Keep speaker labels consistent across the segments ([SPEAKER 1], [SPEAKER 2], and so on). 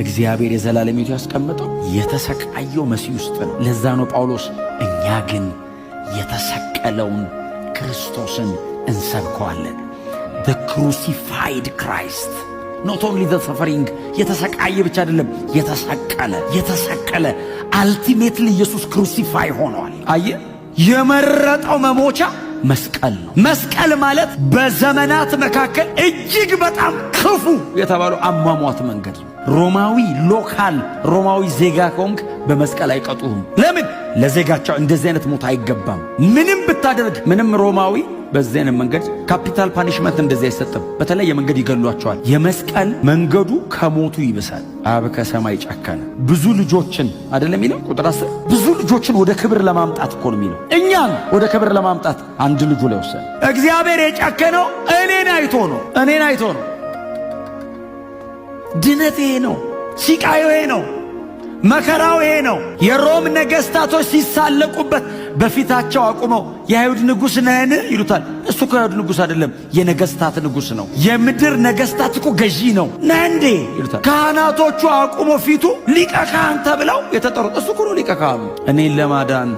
[SPEAKER 1] እግዚአብሔር የዘላለም ሕይወት ያስቀመጠው የተሰቃየው መሲህ ውስጥ ነው። ለዛ ነው ጳውሎስ እኛ ግን የተሰቀለውን ክርስቶስን እንሰብከዋለን። The crucified Christ, not only the suffering፣ የተሰቃየ ብቻ አይደለም፣ የተሰቀለ፣ የተሰቀለ። Ultimately ኢየሱስ crucify ሆኗል። አየ፣ የመረጠው መሞቻ መስቀል ነው። መስቀል ማለት በዘመናት መካከል እጅግ በጣም ክፉ የተባለው አሟሟት መንገድ ነው። ሮማዊ local ሮማዊ ዜጋ ከሆንክ በመስቀል አይቀጡህም። ለምን? ለዜጋቸው እንደዚህ አይነት ሞት አይገባም። ምንም ብታደርግ ምንም ሮማዊ በዚህ አይነት መንገድ capital punishment እንደዚህ አይሰጥም። በተለየ መንገድ ይገሏቸዋል። የመስቀል መንገዱ ከሞቱ ይብሳል። አብ ከሰማይ ጨከነ። ብዙ ልጆችን አይደለም የሚለው ቁጥር 10? ብዙ ልጆችን ወደ ክብር ለማምጣት እኮ ነው የሚለው። እኛን ወደ ክብር ለማምጣት አንድ ልጁ ላይ ወሰነ። እግዚአብሔር የጨከነው እኔን አይቶ ነው። እኔን አይቶ ነው። ድነት ይሄ ነው። ሲቃዩ ይሄ ነው። መከራው ይሄ ነው። የሮም ነገሥታቶች ሲሳለቁበት በፊታቸው አቁመው የአይሁድ ንጉሥ ነህን ይሉታል። እሱ እኮ የአይሁድ ንጉሥ አይደለም፣ የነገሥታት ንጉሥ ነው። የምድር ነገሥታት እኮ ገዢ ነው። ነህ እንዴ ይሉታል። ካህናቶቹ አቁሞ ፊቱ ሊቀ ካህን ተብለው የተጠሩት፣ እሱ እኮ ነው ሊቀ ካህኑ። እኔን ለማዳን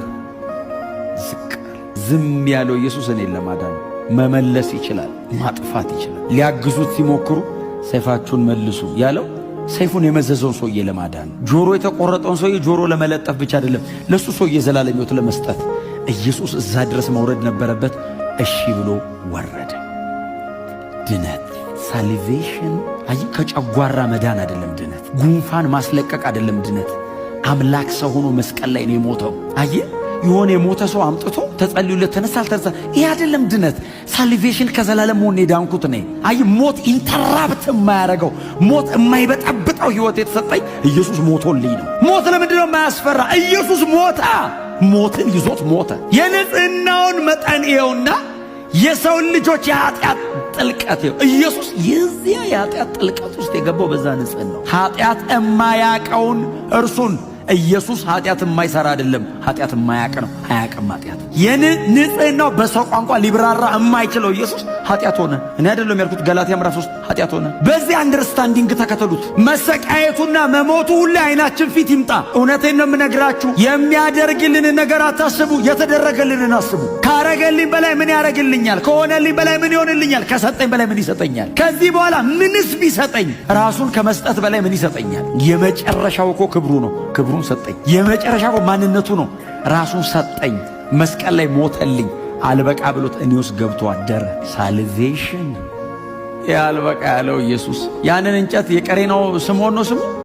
[SPEAKER 1] ዝቅ ዝም ያለው ኢየሱስ እኔን ለማዳን መመለስ ይችላል፣ ማጥፋት ይችላል። ሊያግዙት ሲሞክሩ ሰይፋችሁን መልሱ ያለው ሰይፉን የመዘዘውን ሰውዬ ለማዳን፣ ጆሮ የተቆረጠውን ሰውዬ ጆሮ ለመለጠፍ ብቻ አይደለም፣ ለእሱ ሰውዬ ዘላለም ሕይወት ለመስጠት ኢየሱስ እዛ ድረስ መውረድ ነበረበት። እሺ ብሎ ወረደ። ድነት salvation፣ አይ፣ ከጨጓራ መዳን አይደለም ድነት፣ ጉንፋን ማስለቀቅ አይደለም ድነት። አምላክ ሰው ሆኖ መስቀል ላይ ነው የሞተው። አየ፣ የሆነ የሞተ ሰው አምጥቶ ተጸልዩለት ተነሳ አልተነሳ፣ ይህ አይደለም ድነት። Salvation ከዘላለም መሆን የዳንኩት እኔ። አይ፣ ሞት interrupt የማያደርገው፣ ሞት የማይበጠብጠው ህይወት የተሰጠኝ ኢየሱስ ሞቶልኝ ነው። ሞት ለምንድን ነው የማያስፈራ? ኢየሱስ ሞታ፣ ሞትን ይዞት ሞተ። የንጽህናውን መጠን ይኸውና የሰውን ልጆች የኃጢአት ጥልቀት ይኸው። ኢየሱስ የዚያ የኃጢአት ጥልቀት ውስጥ የገባው በዛ ንጽህናው ኃጢአት የማያቀውን እርሱን። ኢየሱስ ኃጢአት የማይሰራ አይደለም፣ ኃጢአት የማያቅ ነው። አያቅም ኃጢአት። የንጽህናው በሰው ቋንቋ ሊብራራ የማይችለው ኢየሱስ ኃጢአት ሆነ። እኔ አይደለም ያልኩት፣ ገላትያ ምዕራፍ 3 ኃጢአት ሆነ። በዚህ understanding ተከተሉት። መሰቃየቱና መሞቱ ሁሌ አይናችን ፊት ይምጣ። እውነቴን ነው የምነግራችሁ። የሚያደርግልንን ነገር አታስቡ፣ የተደረገልንን አስቡ። ካረገልኝ በላይ ምን ያደርግልኛል? ከሆነልኝ በላይ ምን ይሆንልኛል? ከሰጠኝ በላይ ምን ይሰጠኛል? ከዚህ በኋላ ምንስ ቢሰጠኝ፣ ራሱን ከመስጠት በላይ ምን ይሰጠኛል? የመጨረሻው እኮ ክብሩ ነው። ክብሩን ሰጠኝ። የመጨረሻው እኮ ማንነቱ ነው። ራሱን ሰጠኝ። መስቀል ላይ ሞተልኝ። አልበቃ ብሎት እኔ ውስጥ ገብቶ አደረ። Salvation ያልበቃ ያለው ኢየሱስ ያንን እንጨት የቀሬናው ስምዖን ነው ስሙ።